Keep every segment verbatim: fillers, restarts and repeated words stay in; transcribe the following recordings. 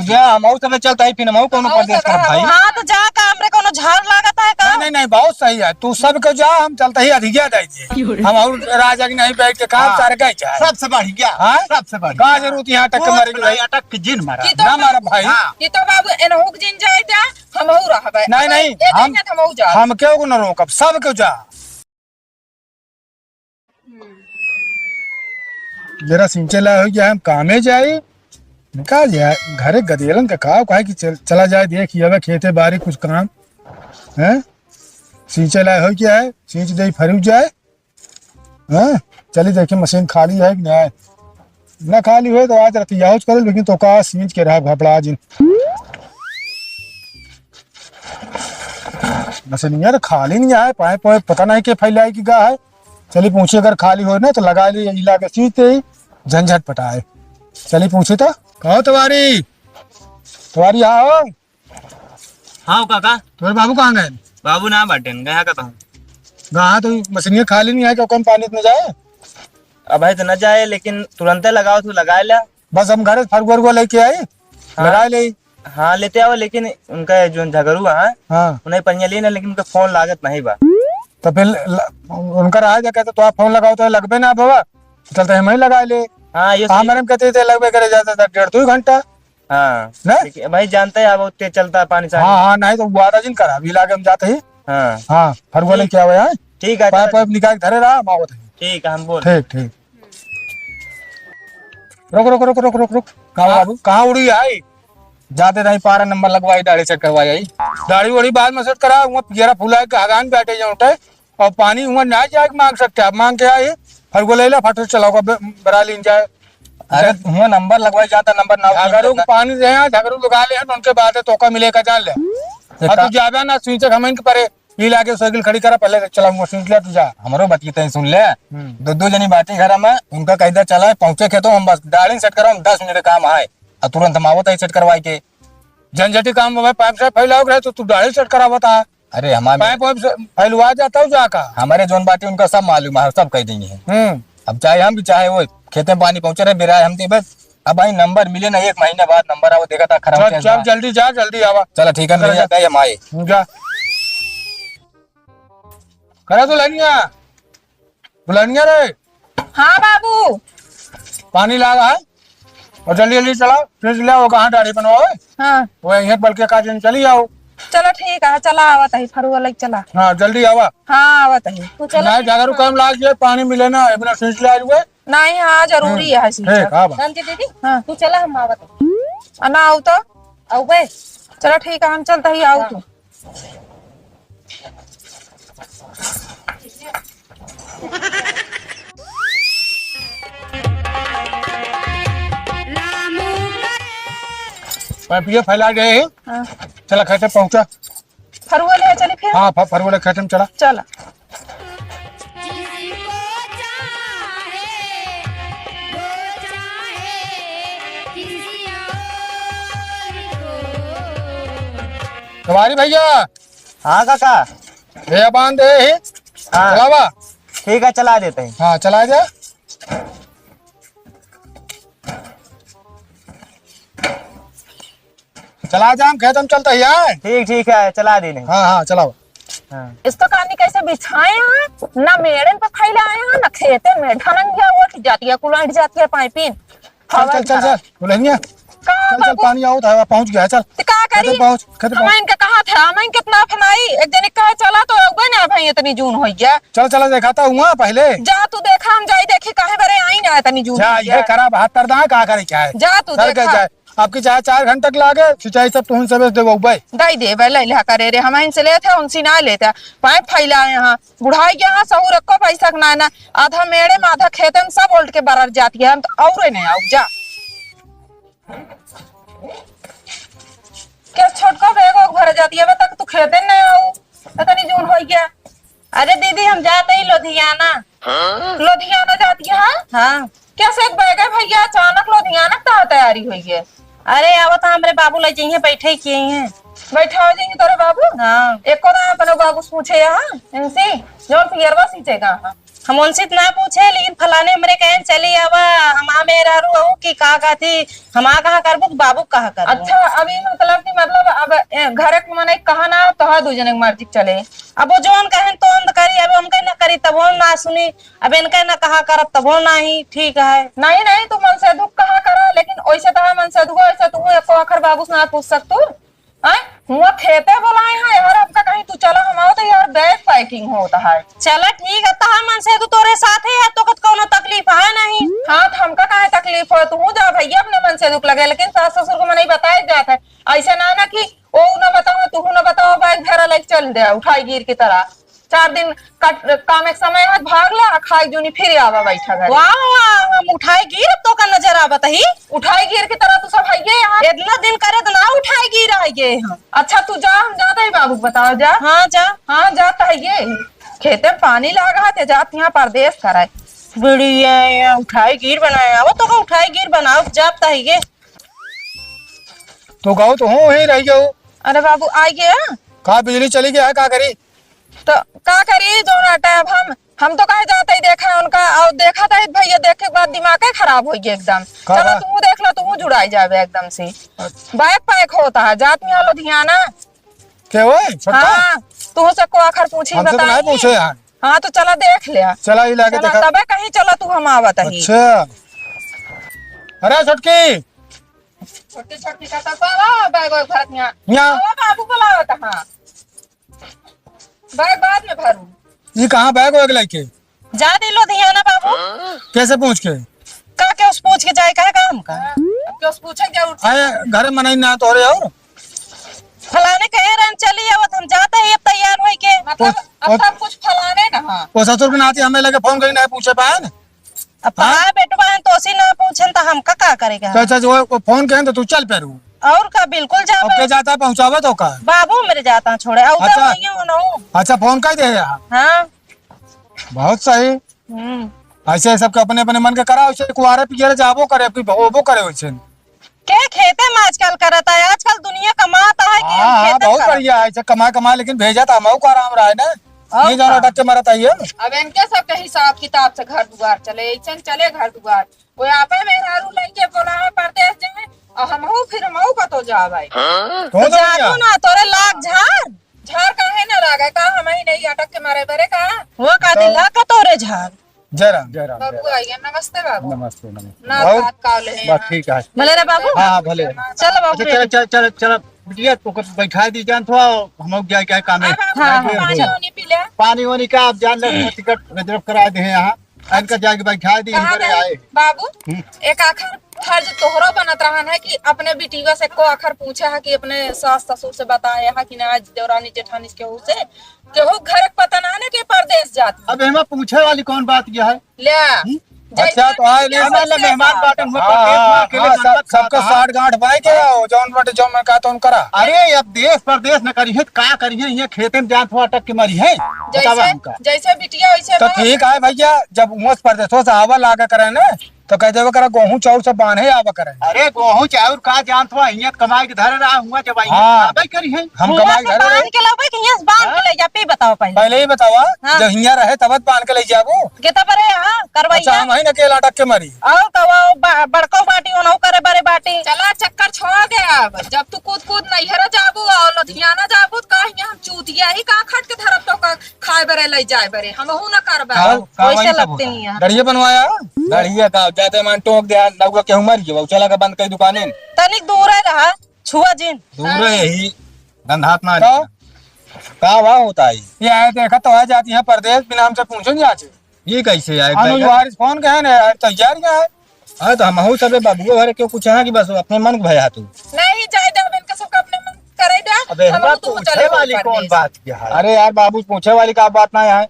क्या हम और सब चलता ही, फिर हम और कोनो और परदेस सब करब भाई? हाँ, तो जा का, हमरे कोनो झार लागत है का? नहीं, नहीं, नहीं, बहुत सही है। तू सब के जा, हम चलता ही अधिया दे दे। हम और राजा की नहीं बैठ के काम हाँ। सारे गए जाए। सबसे बढ़िया, हाँ? सबसे बढ़िया। का जरूरत यहाँ अटक के तू मारे के भाई? अटक के जिन मारा। कि तो ना मारा भाई। हाँ। कि तो बाबू एनहुक जिन जाए जा, हम और रहबे। नहीं, नहीं, ये हम, दिन हम और जा। हम केहू को न रोकब, सब केहू जा। जरा सिंचे ला हो गया, हम कामे जाई। का जाए, घरे गदेलन का का कहे कि चल, चला जाए, देख ये खेते बारी कुछ काम, हैं? सिंचे ला हो गया है, सींच दे फरू जाए, हैं? चली देखी मशीन खाली है कि नहीं? ना खाली होए तो आज रात यहूच करे, लेकिन तो का सींच के रहा घबड़ा जिन। मशीनिया तो खाली नहीं है, पाइप वाइप पता नहीं के फैलाई की गा है। चली पूछी अगर खाली होए ना तो लगा ली, इला के सींच दे, झंझट पटाए। चली पूछी तो। कहो तिवारी, तिवारी आओ। हाँ काका। तोरे बाबू कहाँ गए? बाबू ना बाटेन, गया का तो। हाँ तो मशीनिया खाली नहीं है, क्यों कम पानी में जाए? अब भाई तो न जाए, लेकिन तुरंते लगाओ तो लगा ले। बस हम घरे फरुआ उरुआ लेके आई, हाँ। लगा ले। हाँ, लेते आओ, लेकिन उनका जो झगड़ू है, हाँ। उन्हें पनिया लेना, लेकिन उनका फोन लागत नहीं बा। तो फिर ल-, उनका रहा जा कहते, तो आप फोन लगाओ तो लगबे ना बाबा, चलते हम ही लगा ले। हाँ, ये हाँ, सही। मैडम कहते थे लगबे करे जाता था डेढ़ दो घंटा। हाँ, ना? लेकिन भाई जानते हैं अब उत्ते चलता है पानी सानी। हाँ, हाँ, नहीं तो वादा जिन करा, अभी लागे हम जाते ही। हाँ। हाँ, फरुआ ठीक। लेके आवे, हाँ? ठीक है, पाइप चलो। वाइप निकाल के धरे रहा, हम आवत है। ठीक है, हम बोल। ठीक, ठीक। रुक, रुक, रुक, रुक, रुक, रुक। कहाँ हाँ। बाबू? कहाँ उड़ी आई? जाते नहीं पारा नंबर लगवाई, दाढ़ी सेट करवाई आई। दाढ़ी वाढ़ी बाद में सेट करा, वहाँ पियरा फुला के हगान बैठे जाऊँ, और पानी हुआ ना जाए के मांग सकते, आप मांग के आए, फरुआ ले ला, फट से चलाओ, ब-, बरा लीन जाए। अरे, हुआ नंबर लगवाई जाता, नंबर ना उठे झगड़ू के जाता। पानी दे यहाँ, झगड़ू लगा ले हैं, उनके बाद है, तोका मिले का जान ले। एक और तू का- जाबे ना, सुई से घमेन के परे, ई लाके साइकिल खड़ी करा, पहले चला, वो सुन ले, तू जा। हमरो बतिया तनी सुन ले। हम्म। दो, दो जनी बाटी घर में, उनका कह दे, चला, पहुँचे खेतों, हम बस डालिंग सेट करो, हम दस मिनट काम आए, और तुरंत हम आवत है सेट करवाई के। झंझटी काम में पाइप से फैलाओ रहे, तो तू डालिंग सेट करावत आ। अरे, हमारे पाइप वाइप से फैलवा जाता हूँ जाका। हमारे जौन बाटे उनका सब मालूम है, सब कह देंगे। हम्म। अब चाहे हम भी चाहे वो खेते में पानी पहुंचे रहे, बेरा हम दे बस। अब भाई नंबर मिले ना, एक महीने बाद नंबर आओ, देखा था खराब चल, कैसे चल, है। जल्दी जा, जल्दी आवा। चला ठीक है, चल, नहीं जा। आता है, हम आए। जा। करे दुल्हनिया, दुल्हनिया रे। हाँ बाबू। पानी लागा है। और जल्दी जल्दी चला, फ्रिज ले आओ, कहाँ दाढ़ी बनवाओ? हाँ। वो यहीं बल्कि का दिन चली आओ। चलो ठीक है, चला आवत है, फरुआ लेके चला। हाँ, जल्दी आवा। हाँ, आवत है। तू चला नहीं, ठीक ज्यादा है। रुका हम लाग जाए, पानी मिले ना, अपना फ्रिज ले आए। नहीं, हाँ, जरूरी हम्म, है, ठीक, हाँ, बा। राम जी दीदी, हाँ। तू चला, हम आवत है। आ, ना आओ तो, आओ बे। चलो ठीक है, हम चलते ही, आओ हाँ। तू। पाइपिया फैला गए हैं। हाँ। चला, खेते पहुंचा। फरुआ ले चली फिर। हाँ, फ-, फरुआ ले खेते में चला। चला। तिवारी भैया, हाँ काका। भैया बांध दे ही। हाँ। चलावा। ठीक है, चला देते हैं। हाँ, चला जा। चला जा, हम खेत में चलते ही आए। ठीक, ठीक है, चला दी नहीं। हाँ, हाँ, चलाओ। हाँ। इस तो कानी कैसे बिछाए हैं, ना मेड़न पे फैलाए हैं, ना खेते में ढनंगिया उठ जाती है, कुलट जाती है पाइपिन। चल, हवा चल, चल, झरा। चल, दुल्हनिया। का चल, चल, बाबू? पानी आवत है, पहुँच गया है, चल। तो का करी? खेते पहुँच, खेते हम पहुँच। इनके कहा था, हम इनके इतना फनाई, एक जने कहा, "चला तो अउबे ना भाई, इतनी जून होई गया।" चल, चला, देखा था हुआ पहले। जा तू देखा, हम जाई देखी, काहे बरे आई ना इतनी जून जा, होई ये गया। करा, बहत्तर दाएँ, का करे, क्या है? जा तू सर के देखा। जाए। आपकी चाहे चार घंटे के लागे, सिंचाई सब तुहन सबे देबो भाई। दई देबे, ले लिहा करे रे, हम इनसे लेत है, उनसे ना लेत है। पाइप फैलाए हैं, बुढ़ाई के यहाँ सहूर एको पैसा के ना, ना, आधा मेड़े में, आधा खेते में, सब उल्ट के बरर जाती है, हम तो और नहीं आऊ, जा। क्या छोटको बैग वैग भर जाती है, अबे तक तू खेते नहीं आऊ, पता नहीं जून हो गया। अरे दीदी, हम जाते ही लुधियाना। हाँ? लुधियाना जाती है? हाँ। कैसे एक बैग है भैया, अचानक लुधियाना का तैयारी हुई है? अरे, आवत हमरे बाबू ले जाइए, बैठे ही किए हैं। बैठा हो जाएंगे तोरे बाबू? हाँ। एको ना अपने बाबू से पूछे यहाँ, इनसे, जौन पियरवा सींचेगा, हाँ। हम उनसे त ना पूछे, लेकिन फलाने हमरे कहेन चली आवा, हम आ मेहरारू हऊ कि का कहती, हम आ कहाँ करबू कि बाबू कहाँ करबू? अच्छा, अभी मतलब कि मतलब अब, ए, घर के मनई कहा ना, तोहार दू जने के मर्जी के चले। अब वो जौन कहेन तौन करी, अब उनके ना करी तब वो ना सुनी, अब इनके ना कहा करब तब वो नाही ठीक है। नहीं, नहीं, तू मनसेधू कहा करा, लेकिन ओइसे तोहार मनसेधू को, ओइसे तू एको आखर बाबू से ना पूछ सकतू। आय, हुआ खेते बोलाए हैं यार, अब का कहीं तू चला, हम आओ तो यार, bag packing होता है। चला ठीक है, तोहार मनसेधू तोरे साथ है, तो कत कौनो तकलीफ है नहीं। हाँ, तो हमका काहे तकलीफ हो, तू जा भैया अपने मनसेधू के लगे, लेकिन सास ससुर को मनई बताए जात है, ऐसे ना ना कि ओ ना बताओ, तू ना बताओ, bag भरा लेके चल दे, उठाई गिर की तरह। चार दिन का, काम एक समय है, भाग ला, खाए जूनी फिर आवा बैठा घर। वाह, वाह, हम उठाई गिर तो का नजर आवत ही। उठाई गिर की तरह तू सब है ये यहाँ। इतना दिन करे तो ना उठाई गिर है ये हम। अच्छा, तू जा, हम जाते ही बाबू को बताओ, जा। हाँ, जा। हाँ, जाता है ये। खेते में पानी लागा है, ते जात यहाँ परदेस कराए। बढ़िया, ये उठाई गिर बनाए, आवो तो का उठाई गिर बनाओ, जाता है ये। तो गाओ तो हूँ, वहीं रह जाओ। अरे बाबू, आ गया? का बिजली चली गया है, का करी? तो का करी, जौन आटा अब हम, हम तो कहे जाते ही देखा उनका, और देखा था भैया, देखे के बाद दिमागे खराब हो गया एकदम। का चलो बा? तू देख लो, तू जुड़ाई जावे एकदम से। अच्छा। Bag pack होता है, जात में आलो धियाना। के हो, छोटका? हाँ, तू से को आखर पूछी, हमसे तो बताई। नहीं पूछे यार। हाँ, तो चला देख ले। चला, ई लाके चला, देखा। तबे कहीं चला तू, हम आवत ही। अच्छा। अरे छोटकी। छोटकी, छोटकी का तब बाबा, bag वैग भरत यहाँ। यहाँ। बाबा, बाबू बुलावत, हाँ। Bag बाद में भरू। ई कहाँ bag वैग लेके? जा दे लुधियाना बाबू। कैसे पूछ के? का के उस पूछ के जाए, कहे का हमका? अब के उस पूछे के उठ। आए, घर में नहीं ना तोरे और? फलाने कहे रहन चली आवत, हम जाते ही अब तैयार होई के। मतलब, उस, अब उस, सब कुछ फलाने ना, हाँ। वो ससुर के नाती हमें लगे फोन करी नहीं पूछे पाए ना। अब हाँ? पढ़ा बेटवा है तो उसी ना पूछन तो हमका का करेगा? तो अच्छा, जो वो फोन कहें तो तू चल पेरू। और का, बिल्कुल जाबे। अब के जाता पहुँचावे तो का? बाबू मेरे जाता छोड़े, और अच्छा। तो वही हो ना हो। अच्छा, फोन कर दे यार। हाँ। बहुत सही। हम्म। ऐसे सबके अपने अपने मन के करा, वैसे कुआरे पियरे जाबो करे, कोई भगोबो करे वैसे। के खेते में आजकल करता है, आजकल दुनिया कमाता है कि हम हाँ, हाँ, खेते बहुत करत बढ़िया है, ऐसे कमाए कमाए, लेकिन भेजा तो हमहू का आराम रहा है ना। और ये जानो का? अटक के मरत आई है। अब इनके सबके हिसाब किताब से घर दुआर चले, ऐसे चले घर दुआर। कोई आपे मेहरारू लइके बोलावे परदेस जाए, और हमहू फिर हमहू कतो जावे। कौन तो जाबो ना, तोरे लाग झार। झार काहे ना लागे का, हम ही नहीं अटक के मरे बरे का? वो का तो दिला का तोरे झार। जय राम। जय राम, जय बाबू राम। आइए, नमस्ते बाबू। नमस्ते, नमस्ते। ना और? बात का ले हैं बस यहाँ। ठीक है। भले रे बाबू। हाँ, हाँ, भले। चलो बाबू अच्छा, रे। चलो, चलो, चलो, चलो, बिटिया, तो कुछ बैठा दी जान थोड़ा, हम लोग जाए, क्या काम है? हाँ, हाँ, हाँ, हाँ, पानी चलो। वानी पी ले। पानी वानी का आप जान ले, टिकट reserve करा दे हैं यहाँ। इनका जाके बैठा दी, कहाँ इनकरे गए? आए। बाबू, हम्म। एक आखर फर्ज तोहरो बनत रहन है कि अपने बिटिया से को आखर पूछे है कि अपने सास ससुर से बताए है कि ना आज देवरानी जेठानी से केहू से, केहू घर के पता ना ने के परदेस जात। अब एमा पूछे वाली कौन बात यह है? ले। हम्म? जैसे अच्छा, तो आए ले, हमारे ले मेहमान बाटे, हुआ हाँ, परदेस में हाँ, अकेले हाँ, बनत सब, सबका खात है। साठ गांठ बाई के, हाँ। और जौन बटे जौन मन का तो उनकरा। अरे, अब देस परदेस न करी है, तो का करी है? ये खेते में जान थोड़ा अटक के मरी है। बतावा जैसे, हमका। जैसे बिटिया वैसे तो बात। ठीक है भैया, जब उमस परदेसों से आवा लागा करे ना, तो कह देवे करा, गोहूं चाउर सब बांधे आवा करे। अरे, गोहूं चाउर का जानत हुआ, हियत कमाई के धरे रहा हुआ, जब आई हाँ। खाबे करी है। हम हुआ कमाई तो घरे बांध रहे। के लाबे कि हियत बांध के हाँ। ले जा, पी बताओ पहले। पहले ही बतावा, हाँ। जब हिया रहे तब बांध के ले जाबू। के तब रे, हाँ, करवैया। अच्छा, हम ही न के लाटक के मरी। और का वो बा-, बड़को बाटी ओनहु करे बड़े बाटी। चला चक्कर छोड़ दे अब। जब तू कूद कूद नैहरा जाबू और लुधियाना जाबू, तो का हिया हम चूतिया ही का खट के धरब तो का खाए बरे, ले जाए बरे, हमहू न करबा। का, का वैसे वही सब लगते होता नहीं है। यार। गड़िया बनवाया? गड़िया का, जाते मान टोक दे, नौका केहू मर गया, चला के बंद कर दुकाने। तनिक दूर है रहा, छुआ जिन। दूर है यही, गंधात ना तो? निकला। का हुआ होता है? ये आए देखा तो आ जाती है परदेस, बिना हमसे पूछो नहीं आज। ये कैसे आए अनुज बैठा? वारिस फोन कहे ना यार, तैयार क्या है? हाँ, तो हमहू सबे बाबुओ घरे क्यों कुछ है कि बस अपने मन के भया तू। नहीं, जाए दे, इनका सबका अपने मन करे दे। अबे, हम हमरा तो पूछे चले वाली कौन परदेस। बात क्या है? अरे यार बाबू, पूछे वाली का बात ना है।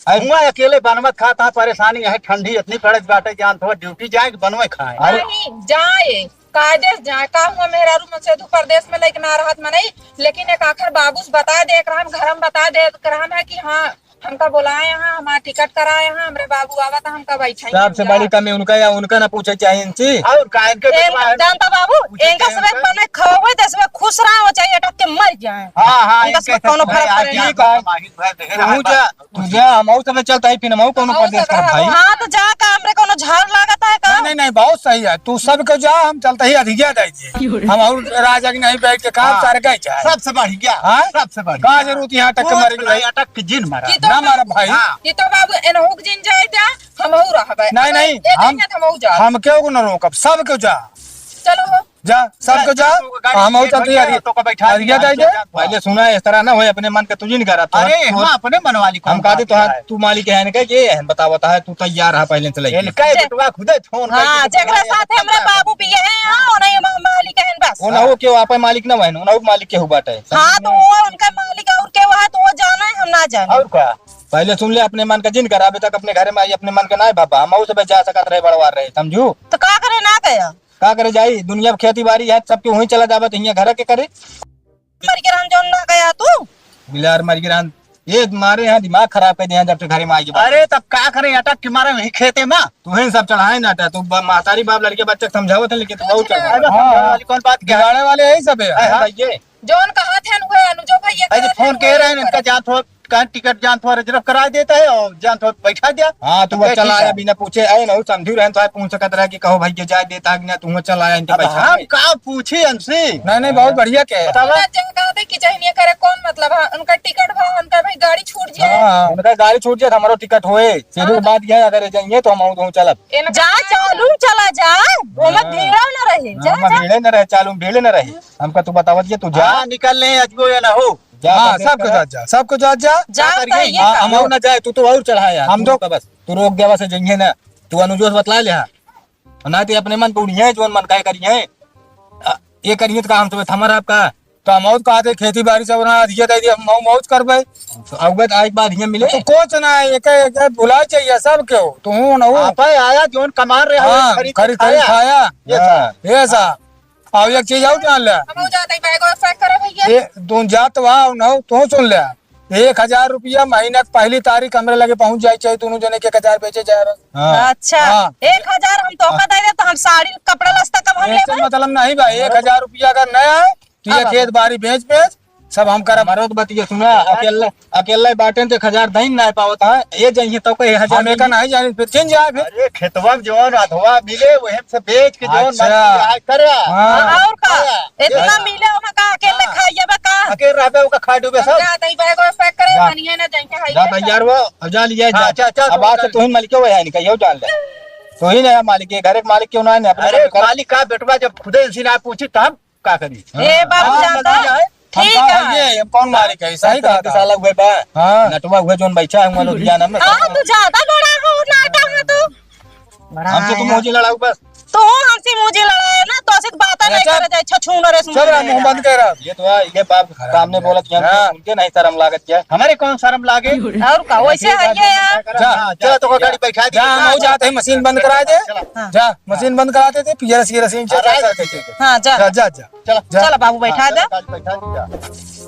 अरे हुआ अकेले बनवत खात हाँ, परेशानी है, ठंडी इतनी पड़त बाटे, जान थोड़ा ड्यूटी जाए कि बनवे खाए। अरे नहीं, जाए, कायदे से जाए। का हुआ मेहरारू मनसेधू परदेस में लेके ना रहत मनई, लेकिन एक आखर बाबू से बता दे, एक रहन घर में बता दे, एक रहन है कि हाँ, हमका बोलाए यहाँ, हमार टिकट कराए यहाँ, हमरे बाबू आवत, हमका बैठाई सबसे बड़ी कमी उनका या उनका ना पूछे चाहिए इनसे। और का इनके इनका, जानता बाबू, पूछे इनका चाहिए सबे उनका। बने खवावे, दसवे खुश रहा हो, चाहे अटक के मर जाए। हाँ, हाँ, उनका इनके सब कौनो फर्क पड़े ना। ठीक है। तू जा, तू जा, हम और सब चलता है, फिर हम और कौनो हम परदेस सब करब भाई। हाँ, तो जा काम रे, कौनो झाड़ लागत है का? नहीं, नहीं, नहीं, बहुत सही है। तू सब को जा, हम चलता ही अधिया दे दे। हम और राजा की नहीं बैठ के काम हाँ। सारे गए जाए। सबसे बढ़िया, हाँ? सबसे बढ़िया। का जरूरत यहाँ अटक के मरे के भाई? अटक के जिन मारा। कि तो ना मारा भाई। हाँ। कि तो बाबू एनहू के जिन जाए जा, हम और रहबे। नहीं, नहीं, एक हम, दिन हम और जा। हम क्यों को ना रोकब, सब को जा। चलो हो। जा, सबके जा, हम और चलते यार। तो को बैठा अरे, ये दिया, दे दे। पहले सुना, इस तरह ना होए, अपने मन के तुझी नहीं करा। अरे, हम अपने मन वाली हम कौन कहते बात तो है? तू मालिक है इनके, ये है, बतावत है, तू तैयार है पहले से लेके। इनका ही बेटवा खुदे फोन हाँ, करके जेकरा साथ हमरा बाबू पिए हैं, हाँ, उन्हें हम मालिक हैं बस। वो ना हो, क्यों आप मालिक ना बहन, ना हो मालिक के हो बाटे। हाँ, तो वो उनका मालिक है और क्या हुआ है, तो वो जाना है, हम ना जाने। और का? पहले सुन ले, अपने मन का जिन करा, अभी तक अपने घर में आई, अपने मन का ना है बाबा, हम और सब जा सकत रहे, बड़वार रहे, समझू? तो का करे ना गया? का करे जाई? दुनिया में खेती बाड़ी है, सबके वहीं चला जावे, तो हियाँ घर के करे? मर के राम जौन ना गया तू। बिलार मर के राम, ये मारे यहाँ दिमाग खराब कर दिया जब से घरे में आई के बाद। अरे तब का करे, अटक के मारे वहीं खेते में। तू ही सब चढ़ाए ना था, तू ब-, महतारी बाप लड़के बच्चे के समझावत है, लेकिन तू बहुत चढ़ा। अरे हाँ, समझावे वाली कौन बात क्या है? बिगाड़े वाले यही सब है। हाँ, हाँ। भाई ये। जौन कहा थे ना, वह अनुजो भैया ऐसे कहा फोन थे, कह रहे हैं, वह इनका कह जान थोड़ा कहाँ टिकट जान थोड़ा रिजर्व करा देता है और जान थोड़ा बैठा दिया। हाँ, तू तो वो क्या चला ठीक आया है? बिना पूछे, आए ना, समझू रहन तो आए पूछ सकत रहा कि कहो भाई के जाए देता है कि ना, तू वो चला आया इनके अब बैठा हम दे। का पूछी इनसे? नहीं, नहीं, बहुत बढ़िया के है। बतावा। उनका जो कहा थे कि चाहिए करे, कौन मतलब है? उनका टिकट भा, उनका भाई गाड़ी छूट जाए। हाँ, उनका गाड़ी छूट जाए तो हमारो टिकट होए। सीधी हाँ। बात यह है, अगर ये जाइए तो हम आऊँ तो चलब। जा, चालू चला जा, ओमे हाँ। भीड़ ना रहे, जा, हाँ, जा। भीड़े न रहे, चालू में भीड़े न रहे। हमका तू बतावत ये, तू जा। हाँ, निकल ले, अजबो ये ना हो। जा, हाँ, तबियत सबको खराब। जा, जा, सबको जा, जा। जा, जा करिए। कहिए हाँ, का? हम और ना जाए, तू तो और चढ़ा यार, हम तू तो रोक बस, तू रोक दे बस, जइहे ना, तू अनुजो से बतला ले, हाँ। और ना तो अपने मन पे उड़िए, जो मन काहे करिए, अ, ये करिए तो का हम तुम्हें थमर आपका, तो हम और कहा थे खेती बाड़ी सब ना अधिया दे दिया, हम मौज करबे। तो अब आज बाद ये मिले। तो कुछ ना है, एक, एक भुला चाहिए सब क्यों, तू हूँ ना हूँ। आप आया, जोन कमा रहे हो, हाँ, खरीद के खरीद, खरीद खाया। खाया। ये हाँ। सा। ये सा। अब एक चीज और जान ले। हम हो जाते हैं, बैग और पैक करो भैया। ये तू जात हुआ ना हो, तू सुन ले। एक हजार रुपया महीना के पहली तारीख हमरे लगे पहुंच जाए, चाहे दोनों जने के एक हजार बेचे जाए बस। हाँ। अच्छा, हाँ। एक हजार हम तोहका दे दे, तो हम साड़ी कपड़ा लत्ता कब हम ऐसे लेबे? मतलब नहीं भाई, एक हजार रुपया अगर नहीं आए, तो ये हाँ, खेत बाड़ी बेच बेच सब हम करब। हमारो तो बतिया सुना, अकेले, अकेले बाटेन तो एक हजार दही ना पावत है, ये जइहे तो कोई हजार हम एका नहीं। नहीं जाने, फिर जिन जाए फिर। अरे खेतवा में जौन अधवा मिले, वही से बेच के जौन अच्छा। मर्जी आए करे। हाँ। हाँ, और का? हाँ। इतना हाँ। मिले, ओमे का अकेले हाँ। खाई जाबे का? अकेले रहबे, ओका खा डूबे हम सब। जा, तई बैग और पैक करे, जा। पानी है ना, जाइए, हाई जा है तैयार सब। हो, अब जा लिया हाँ, जा। चल, चल, अब चल, आज से चल। तू ही मालिक हो, है नहीं, कहियो जान ले। तू ही ना मालिक है, घर के मालिक क्यों ना है, अपने अरे, घर मालिक का बेटवा जब खुदे इनसे ना पूछी, तब का करी? ए बाबू हाँ, जानता मजा है। है? हम ठीक कहा है। है, हम कौन मालिक है? सही कहा था। साला हुए बा। हाँ। नटवा हुए जोन बैठा है, हम लोग जाना में। हाँ, तू ज्यादा बड़ा हो, नाटा हो तू। बड़ा हमसे तू है। मुझे लड़ाऊ बस। तू हमसे मुझे लड़ाए ना, तो ऐसे बातें नहीं अच्छा। करे जाए, छछून रे सुन चल, रे। मुंह बंद कर। ये तो है, ये बाप सामने बोलत क्या? हाँ। उनके नहीं शर्म लागत क्या? हमारे कौन शर्म लागे? और का, वैसे है ये यार। जा, हाँ, चलो, तो गाड़ी बैठा दी। जा, हम जाते हैं, मशीन बंद करा दे। हाँ। जा, मशीन बंद करा देते, पियर सी रसीन से हाँ, जा, जा, जा, जा। हाँ, जा। जा, जा, जा। चलो। जा। चलो बाबू, बैठा हाँ, दे। चलो, गाड़ी बैठा दी, जा।